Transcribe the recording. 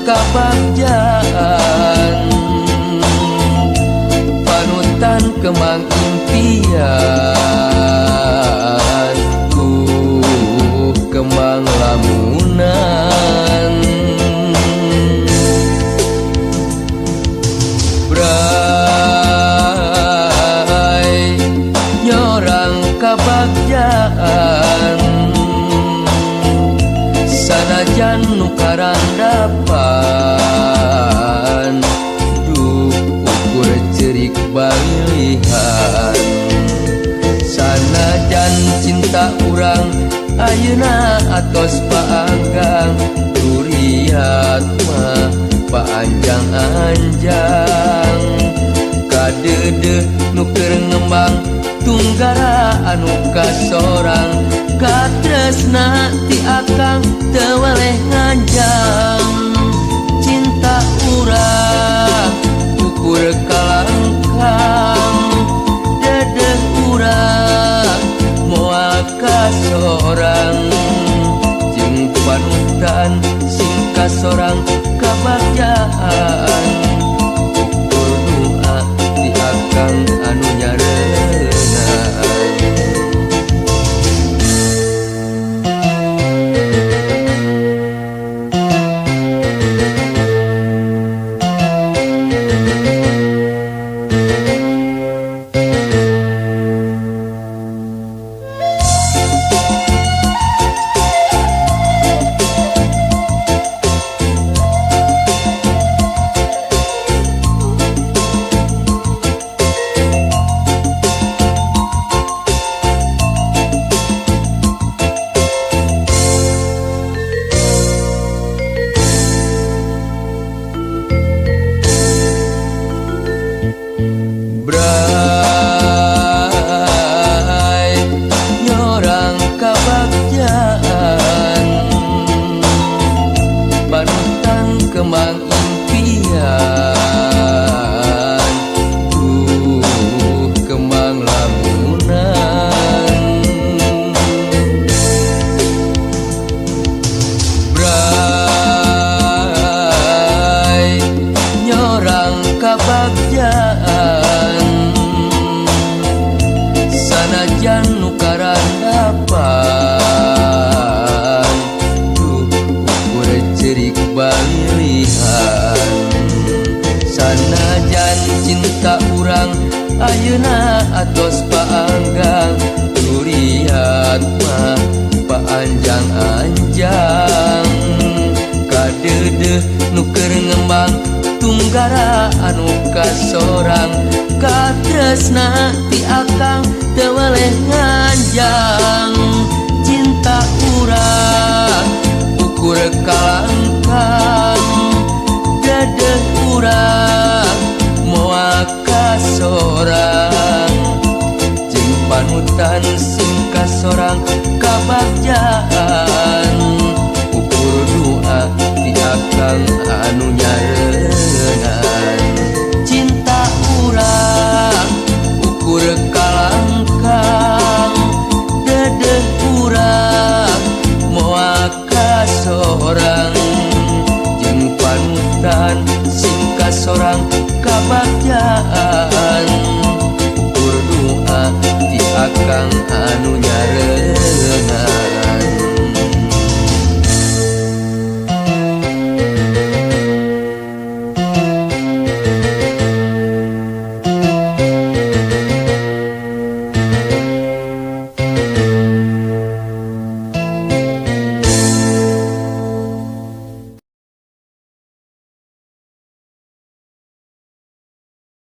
kabagjaan, panutan kemang impian, kemang lamunan. Bray nyorang kabagjaan, sanajan nu karandapan, duh ukur cerik balilihan. Sanajan cinta urang ayeuna atos paanggang, duriat mah paanjang-anjang. Kadeudeuh nu keur ngembang tunggara anu kasorang, katresna ti akang teu weleh nganjang. Cinta urang ukur kalangkang, dedeh urang moal kasorang, jeung panutan sing kasorang kabagjaan, ukur doa ti akang anu nyarengan. Bray nyorang kabagjaan, panutan kemang impian, kemang lamunan. Bray nyorang kabagjaan, sanajan nu karandapan, duh ukur cerik balilihan. Sanajan cinta urang ayeuna atos paanggang, duriat mah paanjang-anjang. Kadeudeuh nu keur ngembang tunggara anu kasorang, katresna ti akang teu weleh nganjang. Cinta urang ukur kalangkang, dedeh urang moal kasorang, jeung panutan sing kasorang kabagjaan, ukur doa ti akang anu nyarengan. Cinta urang ukur kalangkang, dedeh urang moal kasorang, jeung panutan sing kasorang kabagjaan, ukur doa ti akang anu